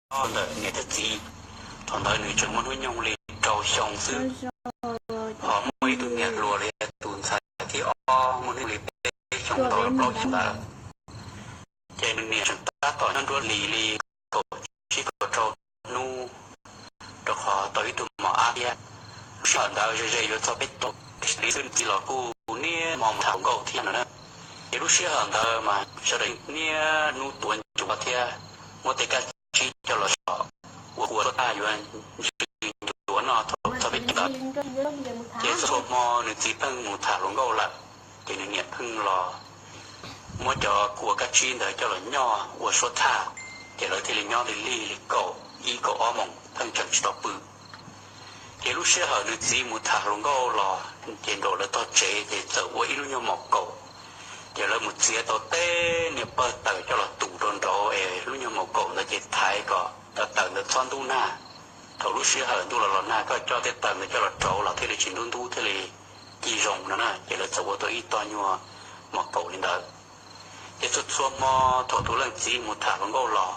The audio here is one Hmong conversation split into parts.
ntawm niam thiab txiv. Thaum ntawd nws tseem muaj hnub nyoog li rau xyoo xwb. Ho muaj ib tug niam hluas los yog tus ntxhais thib ob muaj hnub nyoog li peb xyoo tau los plaub xyoo ntawd. Ces nws niam tseem tab tom nyob nruab hlis li kaum tsib kaum rau hnub, rau qhov tau ib tug mos ab thiab. Lub sij hawm ntawd ze ze yuav txog peb caug, tiam sis nws txiv los kuj niaj hmo mus tham hluas nkauj thiab no na. Ces lub sij hawm ntawd mas sawv daws niaj hnub tuav ncuav thiab muab tej kab tsib coj los so ua kua suab thaj yuav ntsws ncuav noj thaum txog peb caug ntawd. Ces txhua hmo nws txiv pheej mus tham hluas nkauj lawm, ces nws niam pheej los muab cov kua kab tsib ntawd coj los nyoj ua suab thaj. Ces lawv thiaj li nyob li lig li kaum ib kaum ob moos pheej tseem tsis tau pw. Ces lub sij hawm nws txiv mus tham hluas nkauj los, ces nraum lawv tog tsev ces txawm ua ib lub nyuag maum kaum. Ces lawv mus txiav tau tej niag pawg taws coj los tus rau nraud es lub nyuag maum kaum ntawd ces thaiv kom cov taws ntawd txhob ntub nag. Thaum lub sij hawm ntuj los los nag koj coj tej taws ntawd coj los rauv los thiaj li tsis ntub ntub thiaj li ci zoo no na. Ces lawv txawm ua tau ib tog nyuag maum kaum li ntawd. Ces txhua txhua hmo thaum tus leej txiv mus tham hluas nkauj los,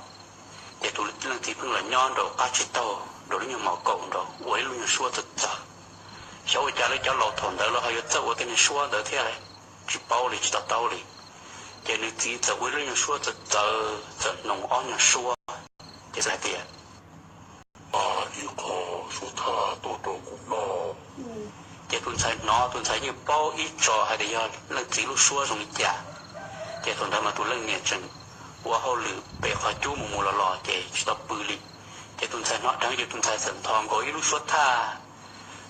ces tus leej txiv pheej los nyob nraum qab tsib taug nraum lub nyuag maum kaum nraud ua ib lub nyuag suab txawv txawv. Xyov ua cas lawv cov laus thaum ntawd lawv ho yuav txawj ua tej niag suab ntawd thiab, tsis paub li tsis to taub li. Ces nws txiv txawm ua ib lub nyuag suab txawv txawv, txawm hnoos ob nyuag suab, ces hais tias, ib qho suab thaj tuaj rau kuv noj. Ces tus ntxhais hnov, tus ntxhais yeej paub ib tso hais tias yog leej txiv lub suab zoo li cas. Ces thaum ntawd mas tus leej niam tseem ua hauj lwm pem qhov cub mus mus los los ces tsis tau pw li. Ces tus ntxhais hnov dheev ces tus ntxhais txawm ntho nkaus ib lub suab thaj,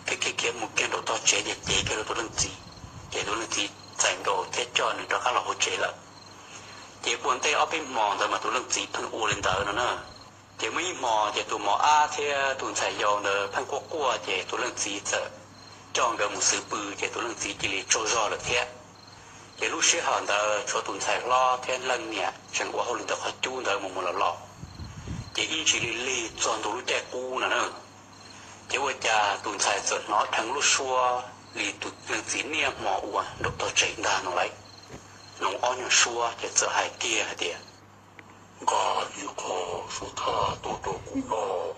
khiav khiav khiav mus kiag nraum tog tsev ces cev kiag rau tus leej txiv. Ces tus leej txiv txais nkaus thiab coj nws rov qab los hauv tsev lawm. Ces ua ntej ob peb hmo ntawd mas tus leej txiv pheej ua li ntawd no na. Ces muaj ib hmo ces tus mos ab thiab tus ntxhais yau ntawd pheej quaj quaj ces tus leej txiv txawm coj nkawd mus xwv pw ces tus leej txiv cia li tsaug zog lawm thiab. Ces lub sij hawm ntawd tshuav tus ntxhais hlob thiab leej niam tseem ua hauj lwm ntawm qhov cub ntawd mus mus los los, ces ib ntsis lig lig txog ntua lub caij qub no na. Ces ua cas tus ntxhais txawm hnov dheev lub suab li tus leej txiv niaj hmo ua nraum tog tsev ntag no lauj. Hnoos ob nyuag suab ces txawm hais kiag hais tias, nqa ib qho suab thaj tuaj rau kuv noj.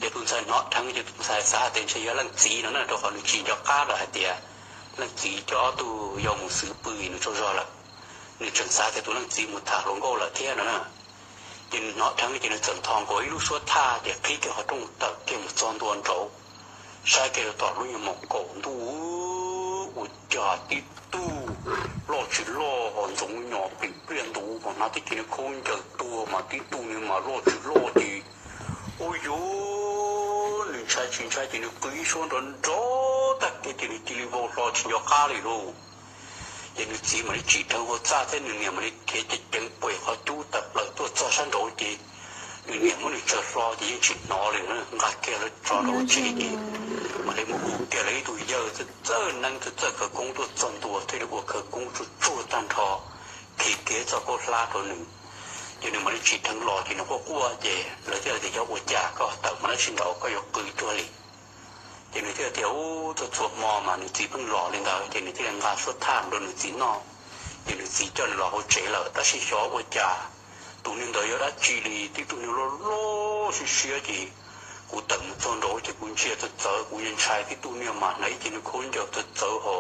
Ces tus ntxhais hnov dheev ces tus ntxhais xav hais tias ntshe yog leej txiv no na, rau qhov nws tsis nco qab lawm hais tias leej txiv coj ob tug yau mus xwv pw nws tsaug zog lawm. Nws tseem xav tias tus leej txiv mus tham hluas nkauj lawm thiab no na. Ces nws hnov dheev ces nws txawm ntho nkaus ib lub suab thaj ces qhib kiag qhov rooj tawm kiag mus txog ntua nraud, saib kiag rau tom lub nyuag maum kaum ntuj, ua cas tib tug loj tsis loj ho ntxoov nyos plim pliaj ntuv mas hnav tib ce niag khaub ncaws tuag mas tib tug niag mas loj tsis loj ces, ua yuav, nws ntshai tsis ntshai ces nws qw ib suab nrov nrov tag kiag ces nws cia li vau hlo tsis nco qab li lauj. Ces nws txiv mam li tsim dheev hauv txaj thiab nws niam mam li khiav ceev ceev pem qhov cub tawm plaws tuaj txog sab nraud ces nws niam muab nws tsaws hlo ces yeej tsis hnov li, nqa kiag lawv tso rau hauv tsev ces mam li mus hu kiag lawv ib tug yawg txawj txawj neeb txawj txawj khawv koob tuaj txog ntua thiaj li ua khawv koob tsuag tsuag tag nrho, khi kiag txoj kaub hlab rau nws. Ces nws mam li tsim dheev los ces nws quaj quaj ces lawv thiaj tias yog ua cas koj tawm mus dab tsi nraud koj yuav qw cuag li. Ces nws thiaj tias ub, txhua txhua hmo mas nws txiv pheej los li ntawd ces nws thiaj li nqa suab thaj rau nws txiv noj. Ces nws txiv coj nws los hauv tsev lawm tab sis xyov ua cas tus niag ntawd yog dab tsi li, tib tug niag loj loj siab siab ces kuv tawm mus txog nraud ces kuv ntsia txawv txawv kuv ntshai, tib tug niag mas hnav ib ce niag khaub ncaws txawv txawv ho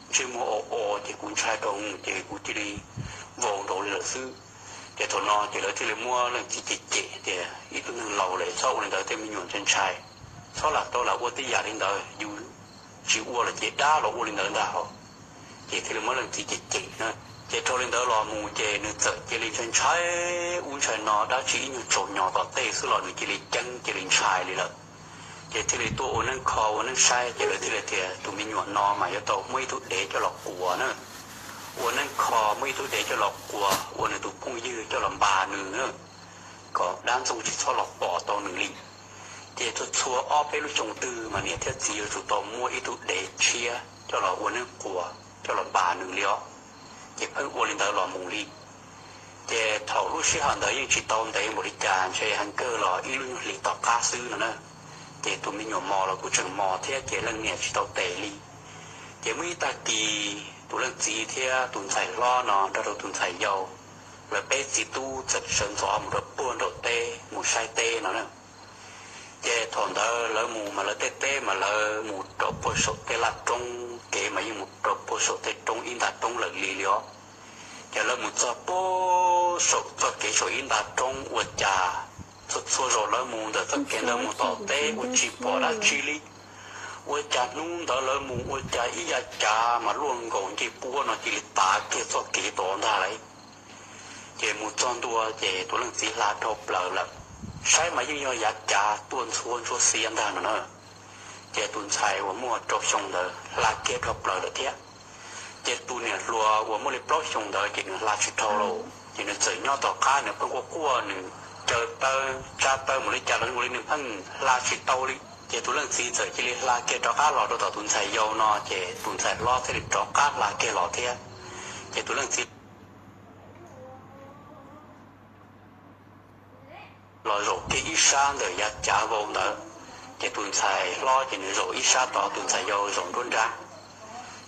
ntsej muag o o ces kuv ntshai rau ces kuv cia li vau nraud li lawm xwb. Ces thaum no ces lawv thiaj li muab leej txiv cem cem tias ib tug neeg laus lawm txhob ua li ntawd tej me nyuam ntshai ntshai, txhob lam tau lam ua tej yam li ntawd, yus tsis ua los ces dab los ua li ntawd ntag hos. Ces thiaj li muab leej txiv cem cem na. Ces dhau li ntawd los mus ces nws txawm cia li ntshai ntshai ub ntshai no dab tsi ib nyuag tsaus nyos tom tej xwb los nws cia li ceeb cia li ntshai li lawm. Ces thiaj li tuaj ua neeb kho ua neeb saib ces lawv thiaj li tias tus me nyuam no mas yuav tau muab ib tug dev coj los quas na. Ua neeb kho muab ib tug dev coj los quas ua nws tus phooj ywg coj los npas nws na, kom dab ntxoog tsis txhob los pom tau nws li. Ces txhua txhua ob peb lub xyoo twg mas niam thiab txiv yuav tsum tau muab ib tug dev tshiab coj los ua neeb quas coj los npas nws li os. Ces pheej ua li ntawd los mus li. Ces thaum lub sij hawm ntawd yeej tsis tau ntev npaum li cas, ntshe heev kawg los ib lub nyuag hlis tom qab xwb no na. Ces tus me nyuam mos los kuj tseem mos thiab ces leej niam tsis tau tes li. Ces muaj ib tag kis tus leej txiv thiab tus ntxhais hlob no nrog rau tus ntxhais yau lawv peb txiv tub txawm sawv ntxov mus rau puag nraum teb mus saib teb no na. Ces thaum ntawd lawv mus mas lawv tej teb mas lawv mus rau puag saum tej laj roob, kev mas yeej mus rau puag saum tej roob ib nta roob lawm li li os. Ces lawv mus txog puag saum txoj kev saum ib nta roob ua cas txhua txhua zaus lawv mus ntawm txoj kev ntawd mus tom teb ua tsis pom dab tsi li. Ua cas hnub ntawd lawv mus ua cas ib yav cav mas luaj nkaus ncej puab no cia li tav kiag txoj kev tod ntag lauj. Ces mus txog ntua ces tus leej txiv hla dhau plaws lawm, saib mas yeej yog yav cav tuaj ntxhua ntsuab xiab ntag no na. Ces tus ntxhais uas muaj rau xyoo ntawd hla kiag dhau plaws lawm thiab. Ces tus niam hluas uas muaj li plaub xyoo ntawd ces nws hla tsis dhau lauj, ces nws txawm nyob tom qab nws pheej quaj quaj, nws caw taw tsa taw mus li cas los zoo li nws pheej hla tsis tau li. Ces tus leej txiv txawm cia li hla kiag rov qab los rau tom tus ntxhais yau no, ces tus ntxhais hlob thiaj li rov qab hla kiag los thiab. Ces tus leej txiv los zaum kiag ib sab ntawm yav cav vau ntawd, ces tus ntxhais hlob ces nws zaum ib sab tod, tus ntxhais yau zaum nruab nrab.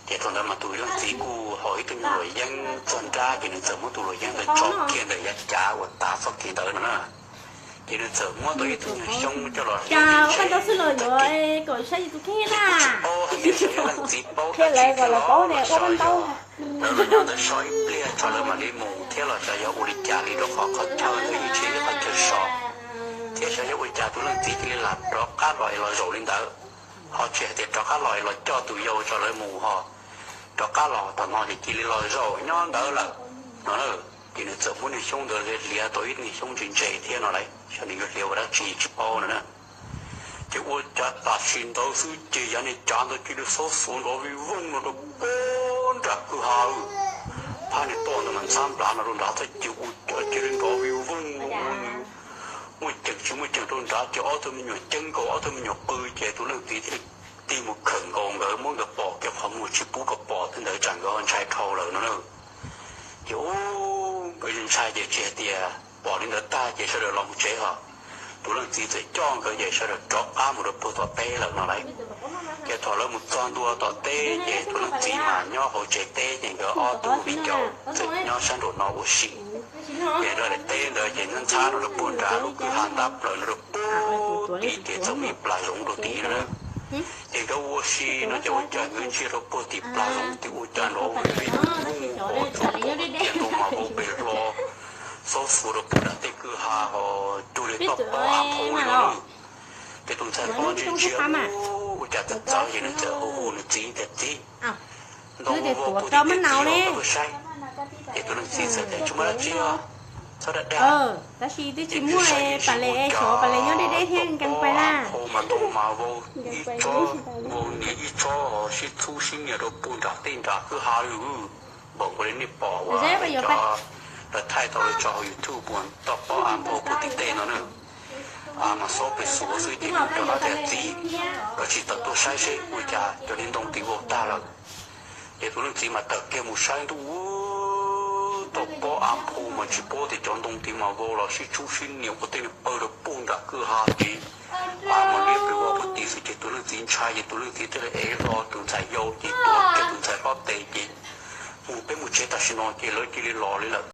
Ces thaum ntawd mas tus leej txiv kuj haus ib tug nyuag luam yeeb txog nrab, ces nws txawm muab tus luam yeeb ntawd tso kiag ntawm yav cav uas tav txoj kev ntawd no na. Ces nws txawm muab tau ib tug nyuag xyoob coj los hliv ntawm txoj kev. Ces kuj tsis paub hais tias xyov yog leej txiv paub dab tsi thiab los xyov yog lawv los nyob ntawd so ib pliag tso lawv mam li mus thiab los xyov yog ua li cas li, rau qhov qhov chaw ntawd yeej tsis yog ib qhov chaw so, thiab xyov yog ua cas tus leej txiv cia li lam rov qab los es los zaum li ntawd, ho tsis hais tias rov qab los es los coj tus yau tso lawv mus ho rov qab los tom no ces cia li los zaum nyob ntawd lawm no na. Ces nws txawm muab niag xyoob ntawd hliav tau ib niag xyoob ntse ntse thiab no lauj, xyov nws yuav hliav ua dab tsi tsis paub no na. Ces ua cas tam sim ntawd xwb ces yav niag cav ntawd cia li xaub xuav nrov vij vooj no rau puag nram kwj ha. Phab niag toj ntawd mas ntxhab nplav no rau nrad thiab ces ua cas cia li nrov vij vooj no ua nws muaj ceem tsis muaj ceem rau nrad ces ob tug me nyuam ceeb nkaus ob tug me nyuam qw ces tus leej txiv thiaj li tig mus khawm nkaus nkawd, muab nkawd pom kiag qhov muag tsis pub kom pom thiab ntawd tsam nkawd ho ntshai dhau lawm no na. Ces nkawd ntshai ces tsis hais tias pom li ntawd tag ces sawv daws los mus tsev ho. Tus leej txiv txawm coj nkawd ces sawv daws rov qab mus rau puag tom teb lawm no lauj. Ces thaum lawv mus txog ntua tom teb ces tus leej txiv mas nyob hauv tsev teb ces nkawd ob tug viv ncaus txawm nyob sab nraum no ua si. Ces lawv daim teb ntawd ces ntxhab ntxhab no rau puag nram lub kwj ha ntab plaws no rau puag tid ces txawm muaj ib plag zoov rau tid no na. Ces nkawd ua si no ces ua cas nkawd ntsia rau puag tim plag zoov ces ua cas nrov vij vooj ho tsuas pom tias ntoo mas vau pes hlo, xaub xuav rau puag nram tej kwj ha ho cuag li toj pob av nphau li no na. Ces tus ntxhais hlob ntsia ntsia ua cas txawv txawv ces nws txawm hu hu nws txiv tias, Txiv, ntoo vau puag tim tej txiv los koj tuaj saib. Ces tus leej txiv txawm tias, Tsis muaj dab tsi os, txhob dag dag. Ces twb saib ib ntsis ua cas toj pob av nphau mas ntoo mas vau ib tsob, vau nias ib tsob ho sib txhub sib nias rau puag nram tej nram kwj ha li. Npaum nkaus li nej pom uas cov lawv thaij tau lawv tso hauv YouTube uas toj pob av nphau puag tim tej no na. Mas xaub pes xuav xwb ces nws rov qab tias, Txiv, koj tsis tawm tuaj saib seb ua cas cov niag ntoo tid vau tag lawm. Ces tus leej txiv mas tawm kiag mus saib ntuj, toj pob av nphau mas tsis paub tias cov ntoo tid mas vau los sib txhub sib nias ua tej niag pawg rau puag nram kwj ha ces av mas liab pes vog puag tim xwb ces tus leej txiv ntshai ces tus leej txiv thiaj li ev hlo tus ntxhais yau ces tuav kiag tus ntxhais hlob tes ces mus, Peb mus tsev tam sim no. Ces lawv cia li los li lawm.